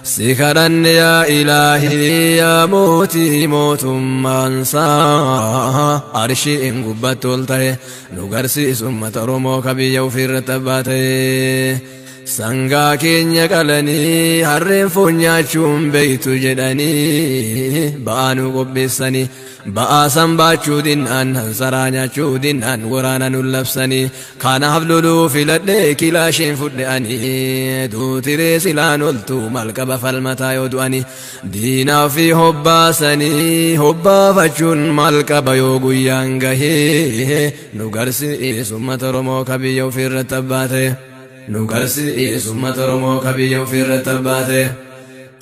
Si kadhanne yaa ilaahii yaa mootii mootummaan isaa arshiin gubbatti ol ta'e nu garsiisu ummata Oromoo ka biyya ofiirratti abbaa ta'e. Sangaa keenya qalanii harreen foon nyaachuun beeytu jedhanii ba'aa nu qopheessanii ba'aa san baachuu dinnaan hansaraa nyaachuu dinnaan waraana nu labsanii kanaaf loluu filadhee kilaashiin fudhe ani duutiree silaan oltu maal qaba falmataa yoo du'ani diinaa fi hobbaasanii hobbaafachuun maal qaba yoo guyyaan gahee nu garsiisu ummata Oromoo ka biyya ofiirratti abbaa ta'e. Nu garsiisu ummata Oromoo ka biyya ofiirratti abbaa ta'e.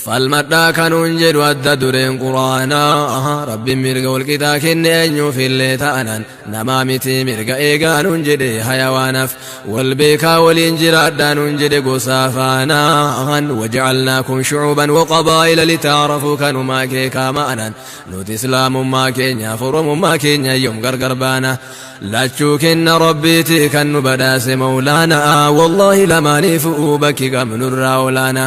Falmadhaa kanuun jedhu adda dureen quraanaa Rabbiin mirga walqixaa kenne eenyuuf illee ta'anan namaa miti mirga eegaa nuun jedhe hayawaanaaf wal beekaa waliin jiraadhaa nuun jedhe gosaa faanaan waja'alnaakum shucuuban waqabaa'ila litaarafuu kanumaa keekaa ma'anan nuti islaamummaa keenyaaf oromummaa keenya yoom gargar baana lachuu kenna rabbiiti kan nu badhaase mawlaana wallaahi lamaaniifuu bakki qabnurraa olaana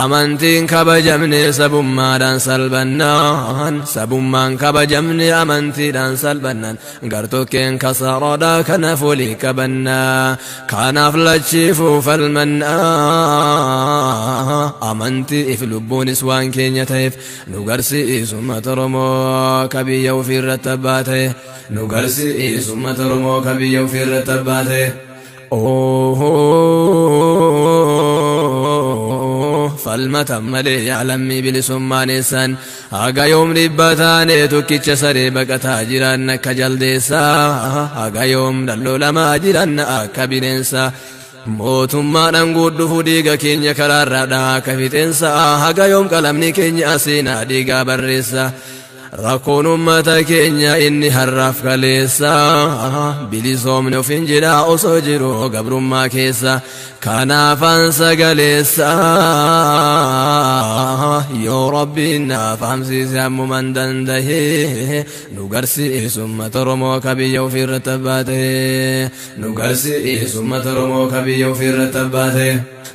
amantiin kabajamne sabummaadhaan salbannaan sabummaan kabajamne amantiidhaan salbannaan gartokkeen kasaaraadha kanaaf walii qabannaa kanaaf lachiifuu falmannaa amantiif lubbuunis waan keenya ta'eef nu garsiisu ummata Oromoo ka biyya ofiirratti abbaa ta'e nu garsiisu ummata Oromoo ka biyya ofiirratti abbaa ta'e. Falmatan malee yaalammii bilisummaan eessan haga yoom dhibba taane tokkicha saree baqataa jiran akka jaldeessaa haga yoom dhalloolamaa jiran akka bineensaa mootummaadhaan guddufuu dhiiga keenya karaarraadha akka fixeensa haga yoom qalamni keenya seenaa dhiigaa barreessa rakkoon ummata keenya inni har'aaf kaleessa bilisoomne ofiin jedha osoo jiru gabrummaa keessa kanaafan sagaleessa yoo rabbiin naaf hamsiise ammuman dandahe nu garsiisu ummata Oromoo ka biyya ofiirratti abbaa ta'e nu garsiisu ummata Oromoo ka biyya ofiirratti abbaa ta'e.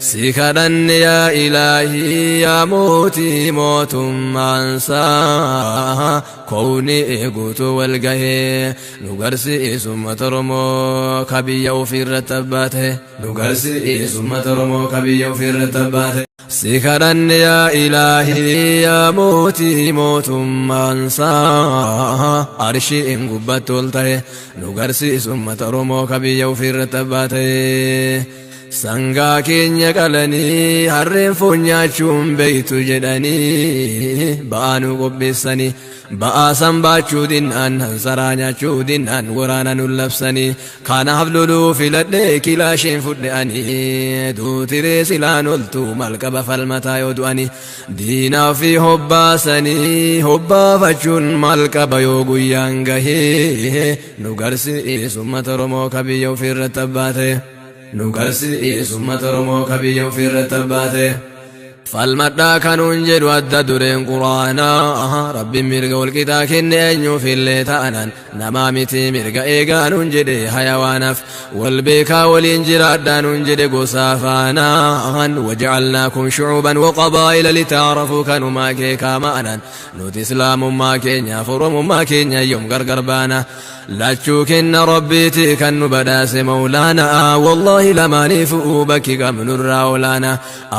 Si kadhanne yaa ilaahii yaa mootii mootummaan isaa koowni guutuu wal gahee nu garsiisu ummata Oromoo ka biyya ofiirratti abbaa ta'e nu garsiisu ummata Oromoo ka biyya ofiirratti abbaa ta'e. Si kadhanne yaa ilaahii yaa mootii mootummaan isaa arshiin gubbatti ol ta'e nu garsiisu ummata Oromoo ka biyya ofiirratti abbaa ta'e. Sangaa keenya qalanii harreen foon nyaachuun beeytu jedhanii ba'aa nu qopheessanii ba'aa san baachuu dinnaan hansaraa nyaachuu dinnaan waraana nu labsanii kanaaf loluu filadhee kilaashiin fudhe ani duutiree silaan oltu maal qaba falmataa yoo du'ani diinaa fi hobbaasanii hobbaafachuun maal qaba yoo guyyaan gahee nu garsiisu ummata Oromoo ka biyya ofiirratti abbaa ta'e. Nu garsiisu ummata Oromoo ka biyya ofiirratti abbaa ta'e. Falmadhaa kanuun jedhu adda dureen quraanaa Rabbiin mirga walqixaa kenne eenyuuf illee ta'anan namaa miti mirga eegaa nuun jedhe hayawaanaaf wal beekaa waliin jiraadhaa nuun jedhe gosaa faanaan waja'alnaakum shucuuban waqabaa'ila litaarafuu kanumaa keekaa ma'anan nuti islaamummaa keenyaaf oromummaa keenya yoom gargar baana lachuu kenna rabbiiti kan nu badhaase mawlaana wallaahi lamaaniifuu bakki qabnurraa olaana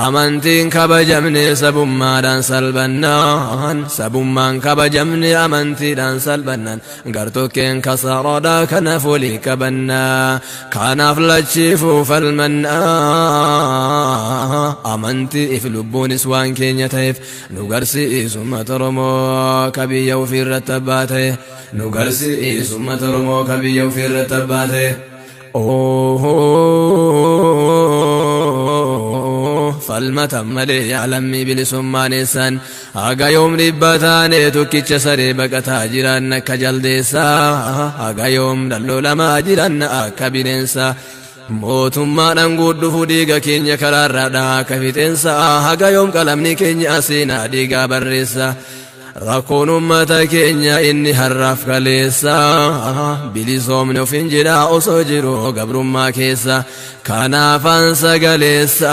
amantiin kabajamne sabummaadhaan salbannaan sabummaan kabajamne amantiidhaan salbannaan gartokkeen kasaaraadha kanaaf walii qabannaa kanaaf lachiifuu falmannaa amantiif lubbuunis waan keenya ta'eef nu garsiisu ummata Oromoo ka biyya ofiirratti abbaa ta'e nu garsiisu ummata Oromoo ka biyya ofiirratti abbaa ta'e. Falmatan malee yaalammii bilisummaan eessan haga yoom dhibba taane tokkicha saree baqataa jiran akka jaldeessaa haga yoom dhalloolamaa jiran akka bineensaa mootummaadhaan guddufuu dhiiga keenya karaarraadha akka fixeensa haga yoom qalamni keenya seenaa dhiigaa barreessa. Rakkoon ummata keenya inni har'aaf kaleessa bilisoomne ofiin jedha osoo jiru gabrummaa keessa kanaafan sagaleessa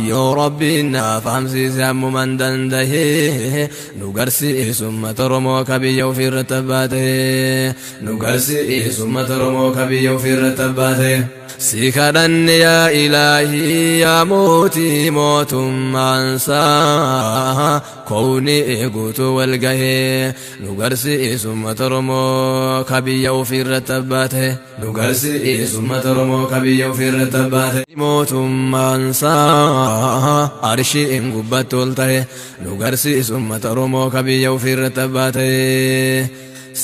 yoo Rabbiin naaf hamsiise ammuman dandahe nu garsiisu ummata Oromoo ka biyya ofiirratti abbaa ta'e nu garsiisu ummata Oromoo ka biyya ofiirratti abbaa ta'e. Si kadhanne yaa Ilaahii yaa mootii mootummaansaa kowni guutuu wal gahee nu garsiisu ummata Oromoo ka biyya ofiirratti abbaa ta'e nu garsiisu ummata Oromoo ka biyya ofiirratti abbaa ta'e mootummaansaa arshiin gubbatti ol ta'e nu garsiisu ummata Oromoo ka biyya ofiirratti abbaa ta'e.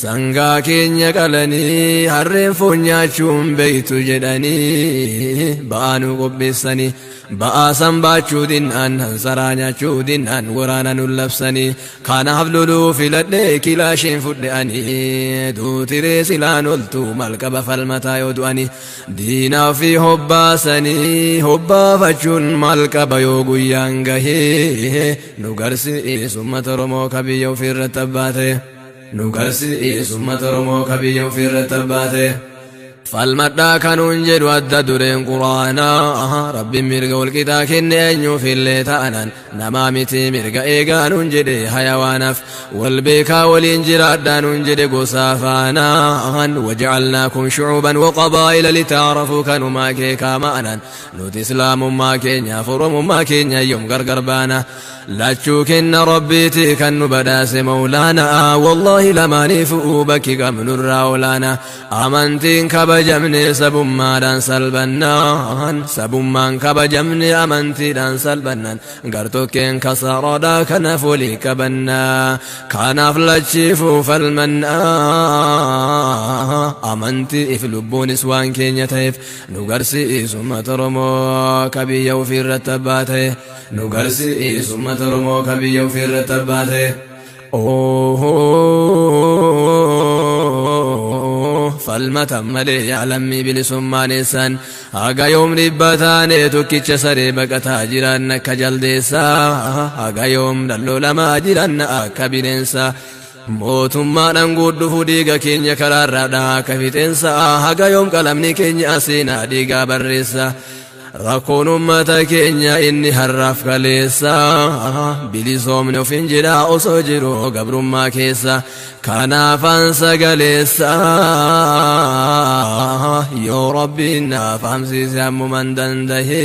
Sangaa keenya qalanii harreen foon nyaachuun beeytu jedhanii ba'aa nu qopheessanii ba'aa san baachuu dinnaan hansaraa nyaachuu dinnaan waraana nu labsanii kanaaf loluu filadhee kilaashiin fudhe ani duutiree silaan oltu malqaba falmataa yoo du'anii diinaa fi hobbaasanii hobbaafachuun malqaba yoo guyyaan gahee nu garsiisu ummata Oromoo ka biyya ofiirratti abbaa ta'e. Nu garsiisu ummata Oromoo ka biyya ofiirratti abbaa ta'e. Falmadhaa kanuun jedhu adda dureen Quraanaa Rabbiin mirga walqixaa kenne eenyuuf illee ta'anan namaa miti mirga eegaa nuun jedhe hayawaanaaf wal beekaa waliin jiraadhaa nuun jedhe gosaa faanaan waja'alnaakum shucuuban waqabaa'ila litaarafuu kanumaa keekaa ma'anan nuti islaamummaa keenyaaf Oromummaa keenya yoom gargar baana lachuu kenna Rabbiiti kan nu badhaase Mawlaana wallaahi lamaaniifuu bakki qabnurraa olaana amantiin kabajamne sabummaadhaan salbannaan sabummaan kabajamne amantiidhaan salbannaan gartokkeen kasaaraadhaa kanaaf walii qabannaa kanaaf lachiifuu falmannaa amantiif lubbuunis waan keenya ta'eef nu garsiisu ummata Oromoo ka biyya ofiirratti abbaa ta'e nu garsiisu ummata Oromoo ka biyya ofiirratti abbaa ta'e. Falmatan malee yaa lammii bilisummaan eessan haga yoom dhibba taane tokkicha saree baqataa jiran akka jaldeessaa haga yoom dhallolamaa jiran akka bineensaa mootummaadhaan guddufuu dhiiga keenya karaarraadhaa akka fixeensaa haga yoom qalamni keenya seenaa dhiigaa barreessa. Rakkoon ummata keenya inni har'aaf kaleessa bilisoomne ofiin jedha osoo jiru gabrummaa keessa kanaafan sagaleessa yoo Rabbiin naaf hamsiise ammuman dandahe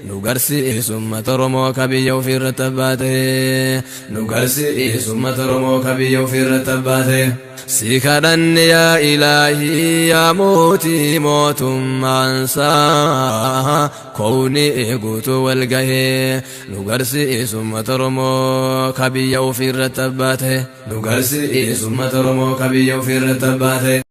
nu garsiisu ummata Oromoo ka biyya ofiirratti abbaa ta'e nu garsiisu ummata Oromoo ka biyya ofiirratti abbaa ta'e. Si kadhanne yaa Ilaahii yaa mootii mootummaansaa kowni guutuu wal gahee nu garsiisu ummata Oromoo ka biyya ofiirratti abbaa ta'e nu garsiisu ummata Oromoo ka biyya ofiirratti abbaa ta'e.